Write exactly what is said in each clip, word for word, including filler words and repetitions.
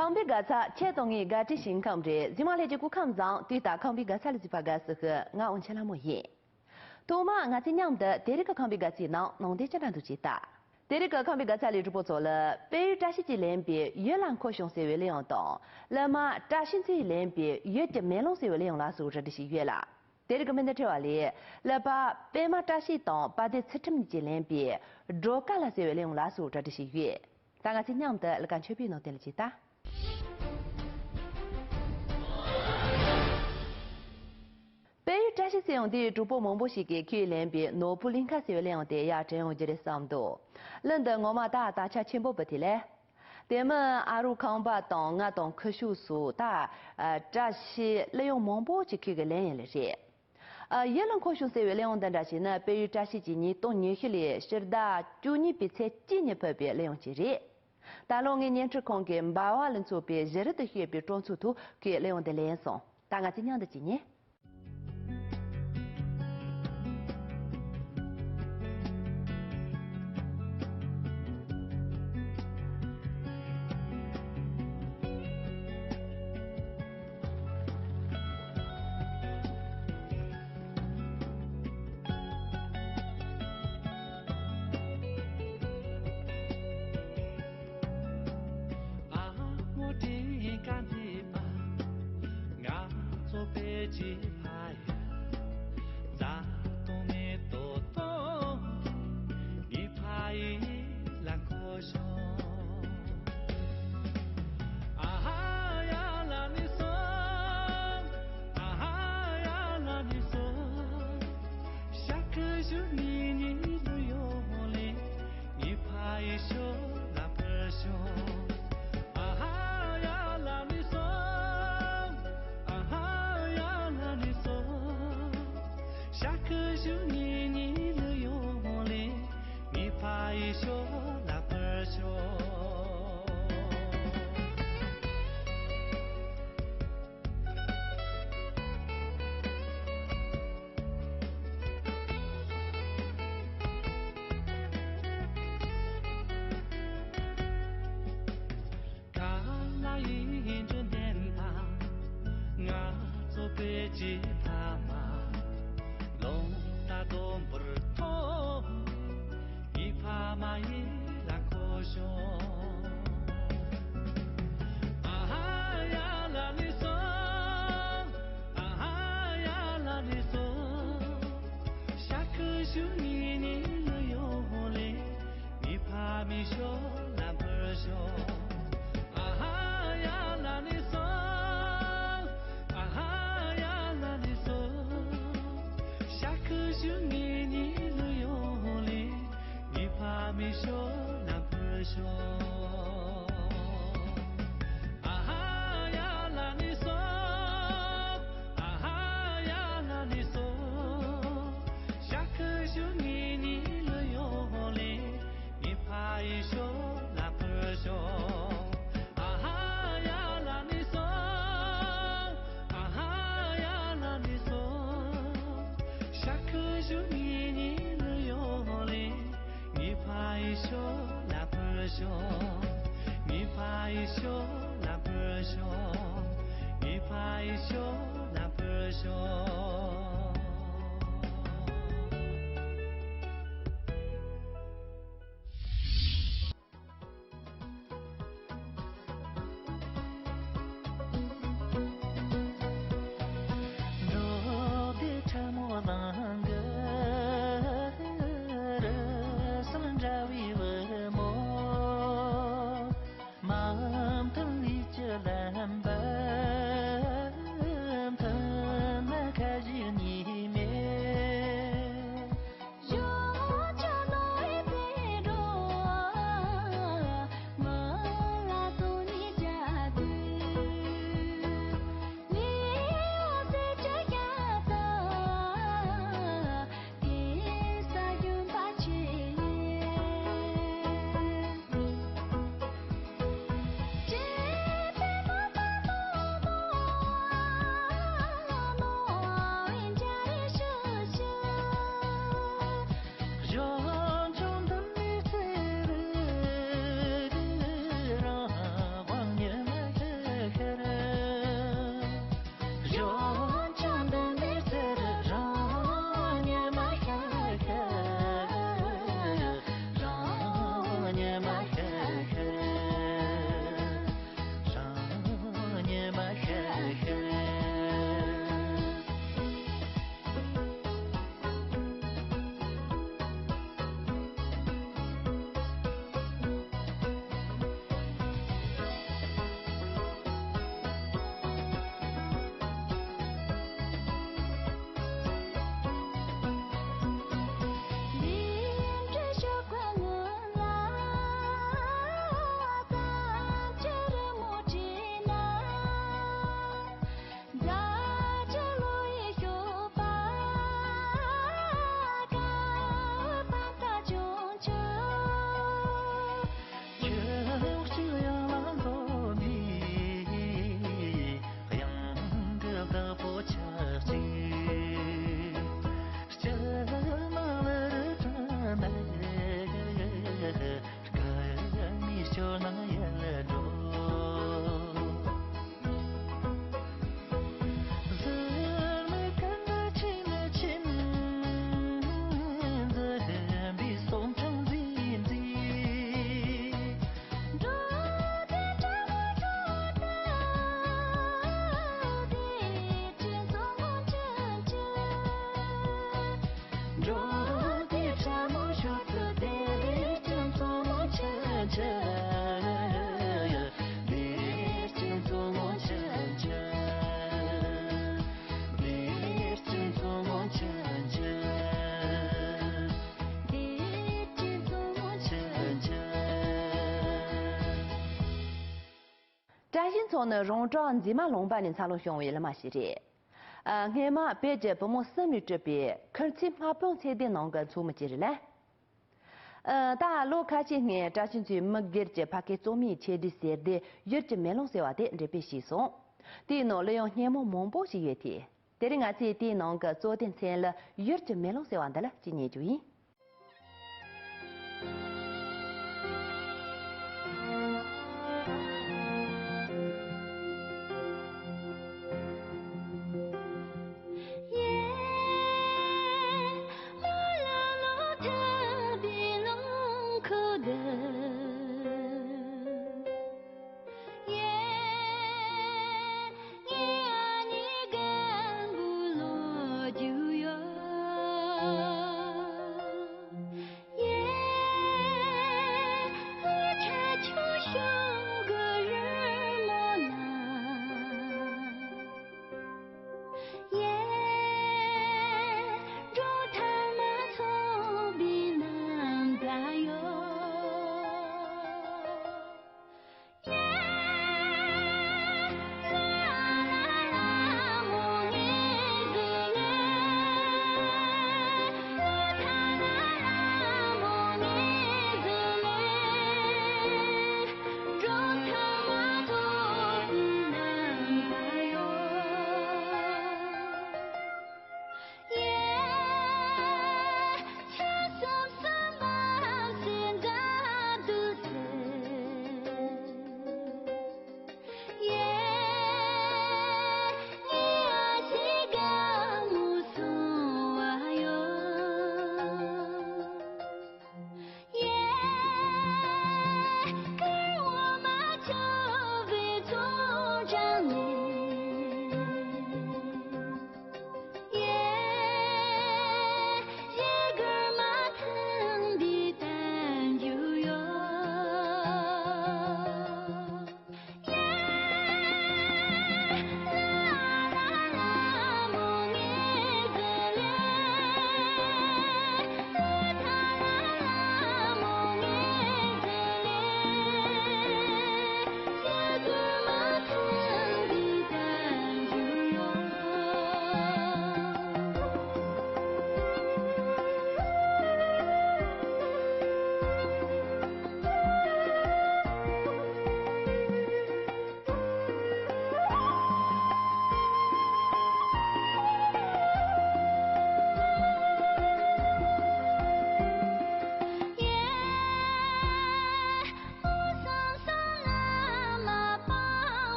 ཁམས་པའི་དགའ་ཚལ་ཁྱེད་དང་ངའི་དགའ་སྤྲོའི་ཞིང་ཁམས་རེད། གཟིགས་མོ་ལྷན་རྒྱས་སྐུ་ཁམས་བཟང་། དུས་ལྟར་ཁམས་པའི་དགའ་ཚལ་ལ་གཟིགས་པར་དགའ་བསུ་ཞུ། ང་དབང་ཆེན་ལྷ་མོ་ཡིན། ཐོག་མར་ང་ཚོས་མཉམ་དུ་དེ་རིང་གི་ཁམས་པའི་དགའ་ཚལ་ནང་སྣང་དོན་ཅི་འདྲ་འདུག་ཅེས་ལྟ། དེ་རིང་གི་ཁམས་པའི་དགའ་ཚལ་ལས་གྲོགས་པོ་ཚོ་ལ་དཔལ་ཡུལ་བཀྲ་ཤིས་ཀྱིས་ལེན་པའི་ཡུལ་ལ་འཁོར་བྱུང་ཟེར་བའི་གླུ་དབྱངས་དང་། གླུ་མ་བཀྲ་ཤིས་མཚོས་ལེན་པའི་ཡུལ་གྱི་མེ་ལོང་ཟེར་བའི་གླུ་དབྱངས་ལ་སོགས་གྲ་སྒྲིག་བྱས་ཡོད་ལ། དེ་རིང་གི་སྨོན་འདུན་ཕྲེང་བ་ལས་གླུ་པ་པད་མ་བཀྲ་ཤིས་དང་དཔལ་ལྡན་ཚུལ་ཁྲིམས་གཉིས་ཀྱིས་ལེན་པའི་སྒྲོལ་དཀར་ལ་ཟེར་བའི་གླུ་དབྱངས་ལ་སོགས་གྲ་སྒྲིག་བྱས་ཡོད། ད་ང་ཚོས་མཉམ་དུ་གླུ་གར་མཆོད་པའི་ནང་དོན་ལ་གཟིགས་ལ། དཔལ་ཡུལ་བཀྲ་ཤིས་ཟེར་ཡང་དེའི་གྲོགས་པོ་མང་པོ་ཞིག་གིས་ཁོས་ལེན་པའི་ནོར་བུ་གླིང་ཁ་ཟེར་བའི་གླུ་དབྱངས་དེ་ཡར་དྲན་ཡོང་རྒྱུ་རེད་བསམ་འདུག་གླུ་འདི་ངོ་མ་ད་དར་ཆ་ཆེན་པོ་བུད་དེ་ལས། དེ་མིན་ཨ་རུ་ཁང་པ་དང་ང་དང་ཁུ་བྱུག་སོགས་ད་བཀྲ་ཤིས་གླུ་དབྱངས་མང་པོ་ཅིག་ཁོས་གི་ལེན་ཡིན་ལེ་རེད། ཨ། ཡུལ་ལ་འཁོར་བྱུང་ཟེར་བའི་གླུ་དབྱངས་འདི་འདྲ་ཞིག་ནི་དཔལ་ཡུལ་བཀྲ་ཤིས་ཀྱིས་ཉིས་སྟོང་ཉི་ཤུ་ལོའི་ཕྱི་ཟླ་བཅུ་གཉིས་པའི་ཚེས་གཅིག་ཉིན་ཕུལ་བའི་གླུ་དབྱངས་ཅིག་རེད། ད་ལོ་ངས་བརྙན་འཕྲིན་ཁང་གི་འབའ་བ་ལ་འཚོགས་པའི་གཞི་རིམ་དུ་སྐྱོད་པའི་སྤྲོ་ཚོགས་ཐོག་ཁོས་གླུ་དབྱངས་འདི་ལེན་སོང་། ད་ང་ཚོས་མཉམ་དུ་ཅིག་ཉན། བཀྲ་ཤིས་མཚོ་ནི་རོང་བྲག་མཛེས་མ་ལུང་པ་ནས་འཚར་ལོངས་བྱུང་བའི་གླུ་མ་ཞིག་རེད། ཨ། སྔོན་མ་བོད་ཀྱི་བུ་མོ་གསུམ་ལས་གྲུབ་པའི་ཁུར་ཆེན་སྨར་པའི་ཚེ་འདིའི་ནང་གི་མཚོ་མོ་ཅིག་རེད་ལ། ཨ། ད་ལོ་ཁ་ཤས་སྔོན་བཀྲ་ཤིས་མཚོས་མི་སྒེར་གྱི་ཕ་སྐད་རྩོམ་ཡིག་ཆེད་སྒྲིག་ཟེར་དེ་ཡུལ་གྱི་མེ་ལོང་ཟེར་བ་དེ་འགྲེམས་སྤེལ་བྱས་སོང་། དེའི་ནང་གླུ་དབྱངས་སྙན་མོ་མང་པོ་ཞིག་ཡོད་དེ། དེ་རིང་ང་ཚོས་དེའི་ནང་གི་གཙོ་དོན་ཚན་གླུ་ཡུལ་གྱི་མེ་ལོང་ཟེར་བ་འདི་ལ་གཅིག་ཉན་རྒྱུ་ཡིན།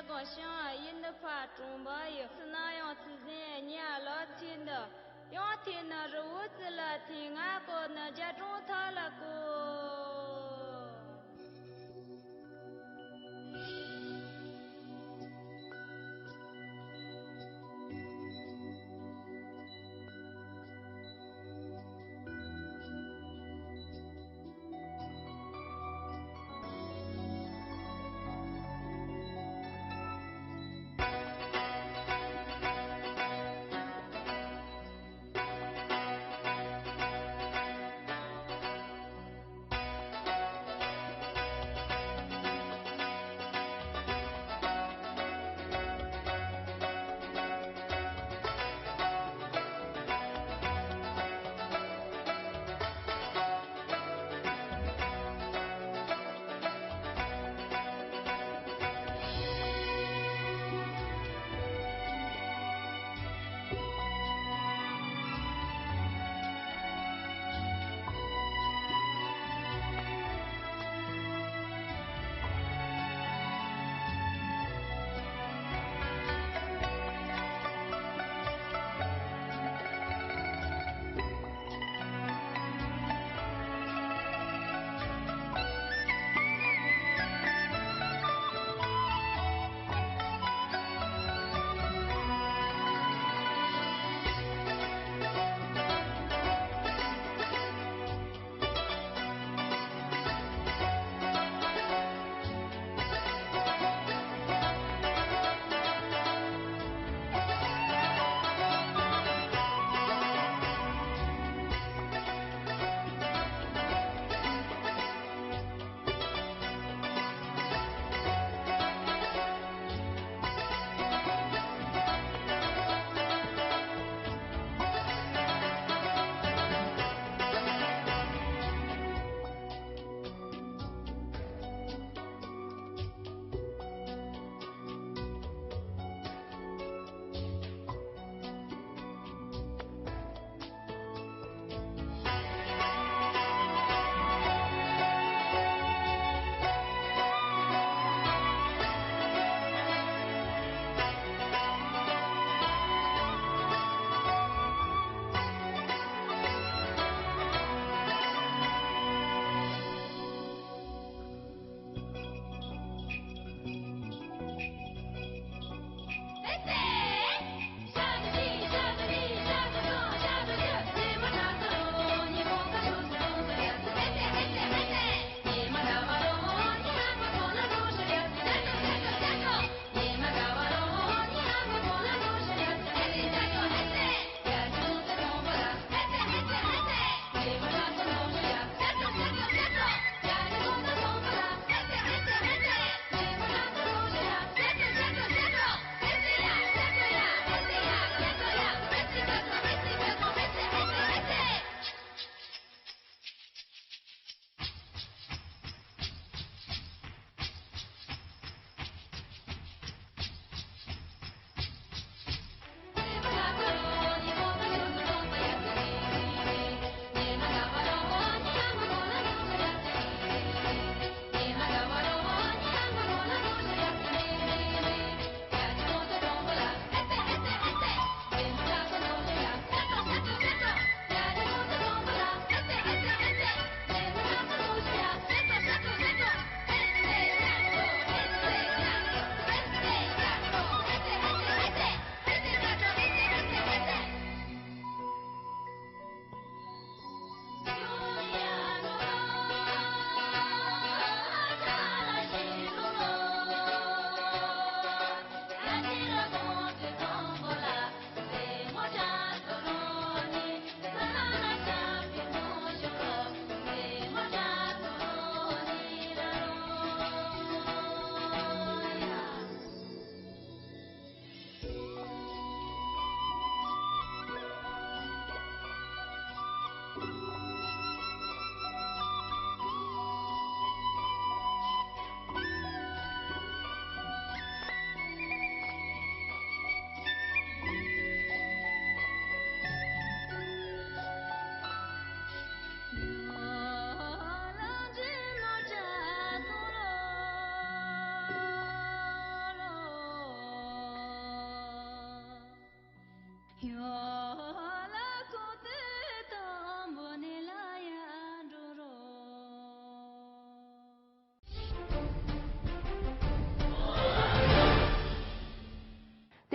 གང་ཞིང་ཡིད་ནི་ཕ་གྲོང་པ་ཡི། སུ་ན་ཡང་ཚུལ་ཟིན་ཉེ་ལ་ཚེ་འདི། ཡང་ཐོས་ནི་རི་བོ་རྩེ་ལ་ཐོས། ང་ཀོ་ནི་རྒྱ་གྲོང་ཐ་ལ་ཀོ།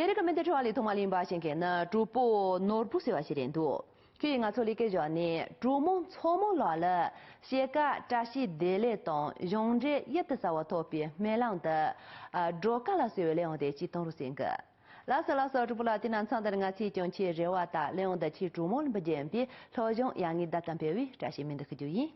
དེ་ག་མི་དེ་འཕྲོ་བ་ལས་ཐོག་མ་ལིན་པ་ཞིག་གི་ནི་གྲོགས་པོ་ནོར་བུ་ཟེར་བ་ཞིག་རེད་འདུག་ཁོས་ང་ཚོ་ལས་ཀའི་ཞོར་ནས་གྲོགས་མོ་མཚོ་མོ་ལགས་ལ་ཕྱེད་ཀ་བཀྲ་ཤིས་བདེ་ལེགས་དང་གཞུང་འབྲེལ་ཡིད་དུ་ཟ་བ་ཐོབ་པའི་སྨོན་ལམ་དུ་སྒྲོལ་དཀར་ལ་གསོལ་བའི་གླེང་བ་དེ་ཅིག་གཏོང་རོགས་ཟེར་གི། ལགས་སོ་ལགས་སོ། གྲོགས་པོ་ལགས། དེ་ན་མཚམས་འདིར་ང་ཚོས་ཀྱང་ཁྱེད་རེ་བ་དང་གླེང་བ་དང་ཁྱེད་གྲོགས་མོ་ལ་འབུལ་རྒྱུ་ཡིན་པས་སློབ་སྦྱོང་ཡག་ངེས་ཟླ་ལྟར་འཕེལ་བའི་བཀྲ་ཤིས་སྨོན་འདུན་ཞུ་རྒྱུ་ཡིན།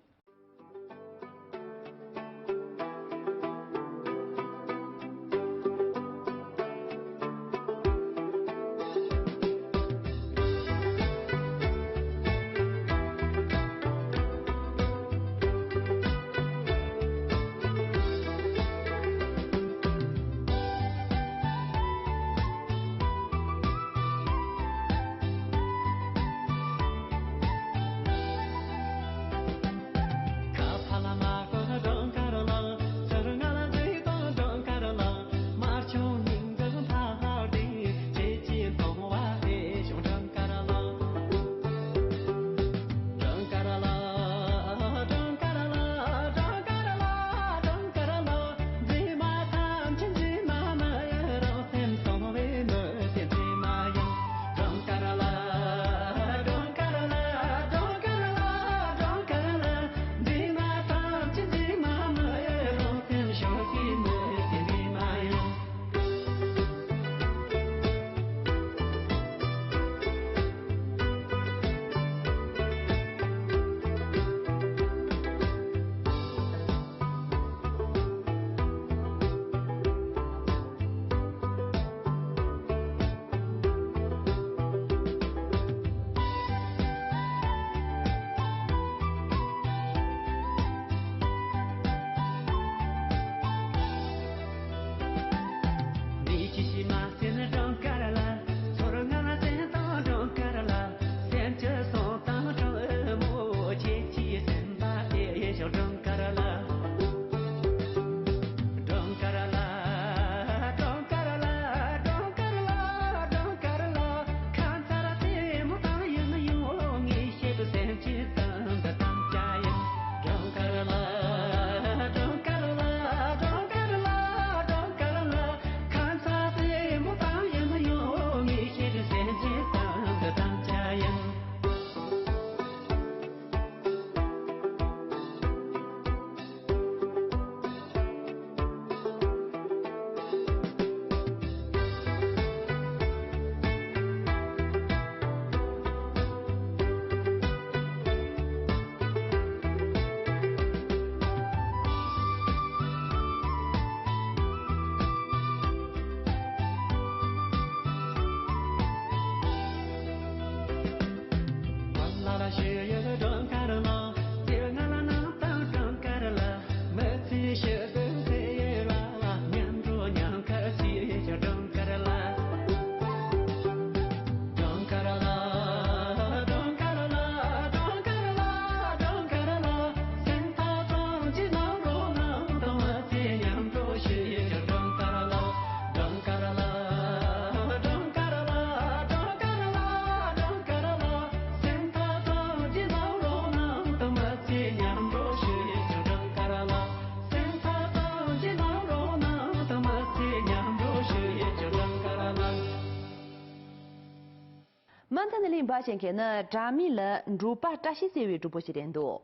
མ་མཐའ་ནས་གླེང་བ་ཞིག་གི་ནི་དྲ་མིག་ལ་འབྲོག་པ་བཀྲ་ཤིས་ཟེར་བའི་གྲོགས་པོ་ཞིག་རེད་འདུག་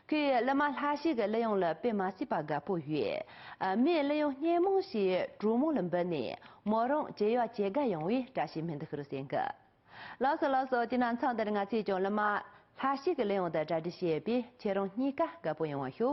ཁོས་གླུ་མ་ལྷ་གཤིས་ཀྱི་གླུ་དབྱངས་ལ་དཔེ་མ་སྲིད་པ་དགའ་པོ་ཡོད། མོས་གླུ་དབྱངས་སྙན་མོ་ཞིག་གྲོགས་མོ་ལ་འབུལ་ནས་མོ་རང་ཇེ་ཡག་ཇེ་དགའ་ཡོང་བའི་བཀྲ་ཤིས་སྨོན་འདུན་ཞུ་རོགས་ཟེར་གི། ལགས་སོ་ལགས་སོ། དེ་ན་མཚམས་འདིར་ང་ཚོས་ཀྱང་གླུ་མ་ལྷ་གཤིས་ཀྱི་གླུ་དབྱངས་དང་གྲ་སྒྲིག་བྱས་པས་ཁྱེད་རང་གཉིས་ཀ་དགའ་པོ་ཡོང་བ་ཞུ།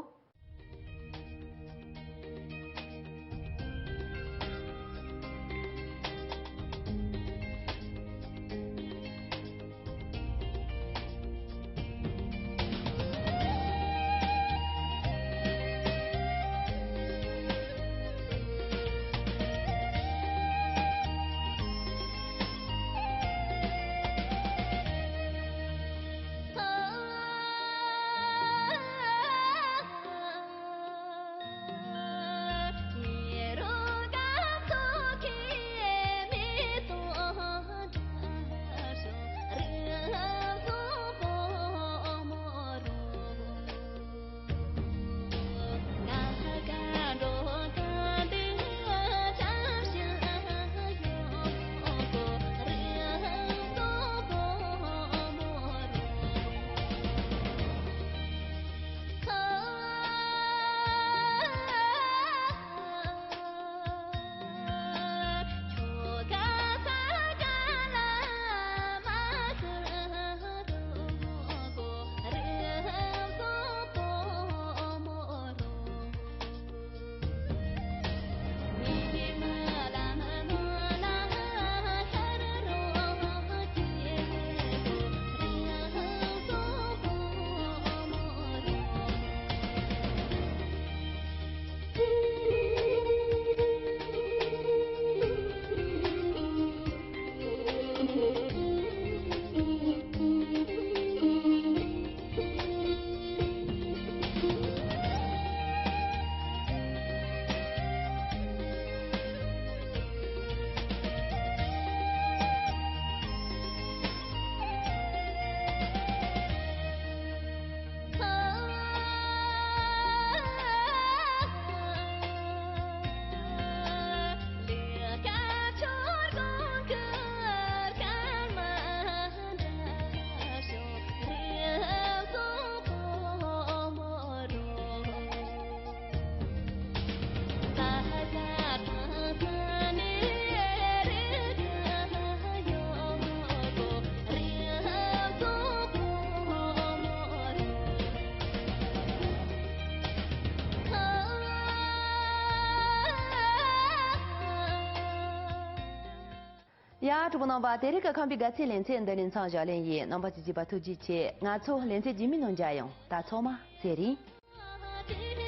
ཡ། གྲོགས་པོ་རྣམ་པ། དེ་རིང་གི་ཁམས་པའི་དགའ་ཚལ་ལེ་ཚན་འདི་ནས་མཚམས་བཞག་ལེ་ཡིན། རྣམ་པ་ཚོས་གཟིགས་པར་ཐུགས་རྗེ་ཆེ། ང་ཚོ་ལེ་ཚན་རྗེས་མའི་ནང་མཇལ་ཡོང་། ད་ཚང་མ་ཚེ་རིང་།